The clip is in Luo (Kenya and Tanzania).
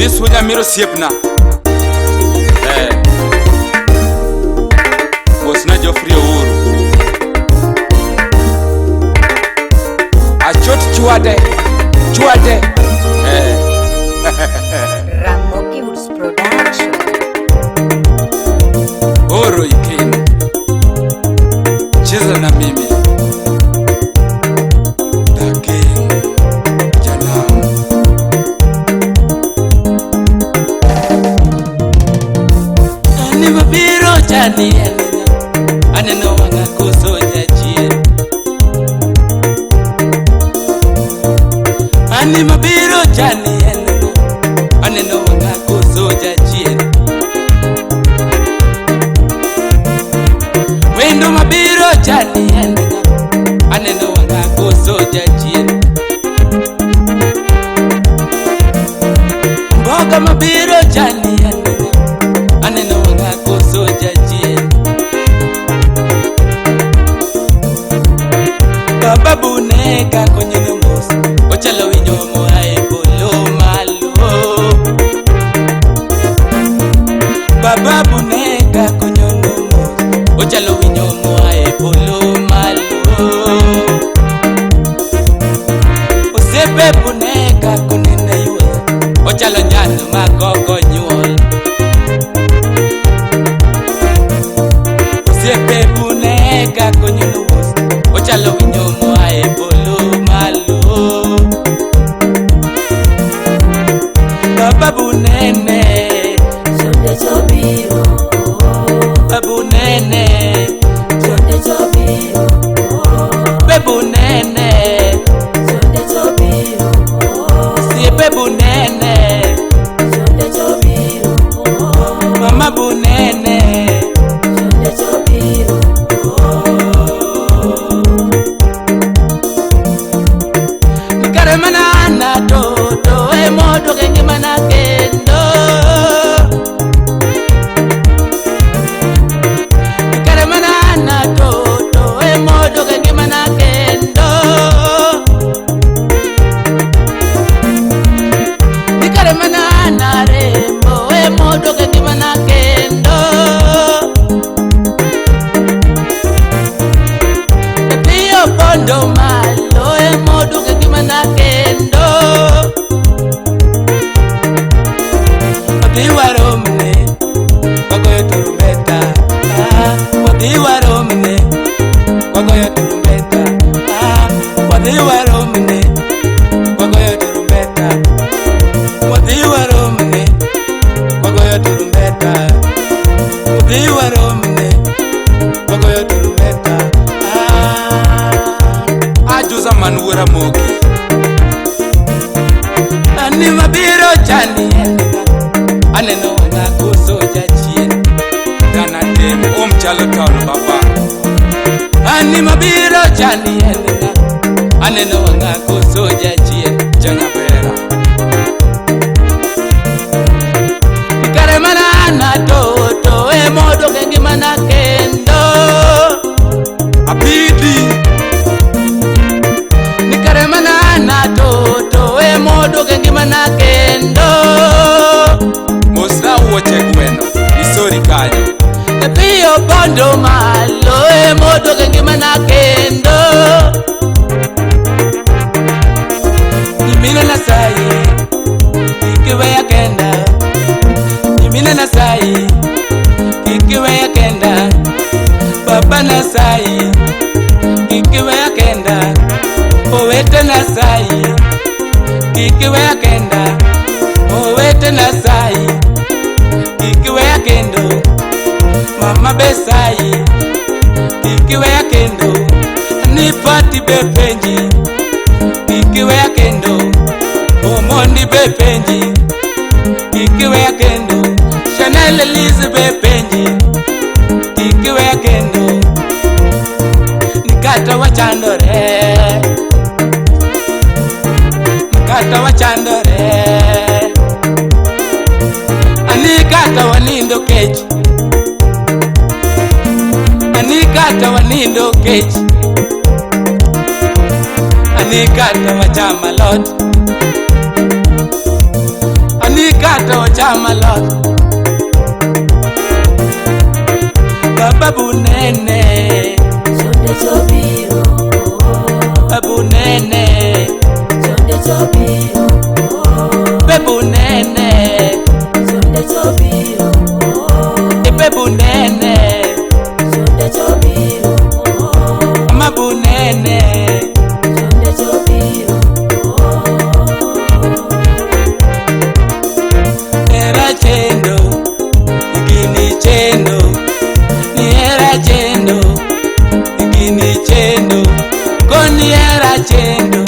Idris Wunyamiro siepna. Mosna Geoffrey Ouru. Achot chwade. Chwade. Ramogi Woods Production. Oro Ikin. Cheza na mimi. The King. Janam. Ani mabiro chani aneno wanga koso jachien. Ani mabiro chani aneno wanga koso jachien. Wendo mabiro chani aneno wanga koso jachien. Mboga mabiro chani aneno wanga koso jachien. Baba buneka konyeno mos ochalo winyo moa e polo malo. Baba buneka konyono mos ochalo winyo moa e polo malo. Osiepe buneka konene ywe ochalo nyano ma koko nyuol. Osiepe buneka konyono mos ochalo winyo moa e polo malo. Baba bunene Chonde chobiro, babunene chonde chobiro, bebunene chonde chobiro, osiepe bunene chonde chobiro, mama bunene chonde chobiro. Nikare mana na toto emodo kenge mana kendo. Nikare mana na toto emodo kenge mana kendo. Nikare mana na rembo emodo kenge mana kendo. Piyo bondo malo emodo kenge mana kendo. Wadhi waromne wagoyo turumbeta. Wadhi waromne wagoyo turumbeta. Wadhi waromne wagoyo turumbeta. Wadhi waromne wagoyo turumbeta. Wadhi waromne wagoyo turumbeta. Ajuza man wuora mogi. Ani mabiro chani aneno wanga koso jachien. Dana tem om chalo town baba. Ani mabiro chani aneno wanga koso jachien. Janyabera. Nikare mana na toto emodo kenge mana kendo. Apidi. Nikare mana na toto emodo kenge mana kendo. Mosna wuoche gweno. Isori kanyo. Piyo bondo malo emodo kenge mana kendo. Nyimine na sayi kikiweya kenda. Nyimine na sayi kikiweya kenda. Baba na sayi kikiweya kenda. Owete na sayi kikiweya kenda. Owete na sayi kikiweya kendo. Mama be sayi kikiweya kendo. Nipati be penji kikiweya kendo. Omondi be penji kikiweya kendo. Chanel Elise be penji kikiweya kendo. Nikata wachandore Nikata wachandore. Anikata wanindo kech. Anikata wanindo kech. Anikata wachama lot. Anikata chama lot. Baba bunene, Chonde chobiro, bunene, chonde chobiro, be bunene, chonde chobiro, be bunene, chonde chobiro, ma bunene. chonde chobiro. Era chendo, gini chendo, ni era chendo, gini chendo, koni era chendo.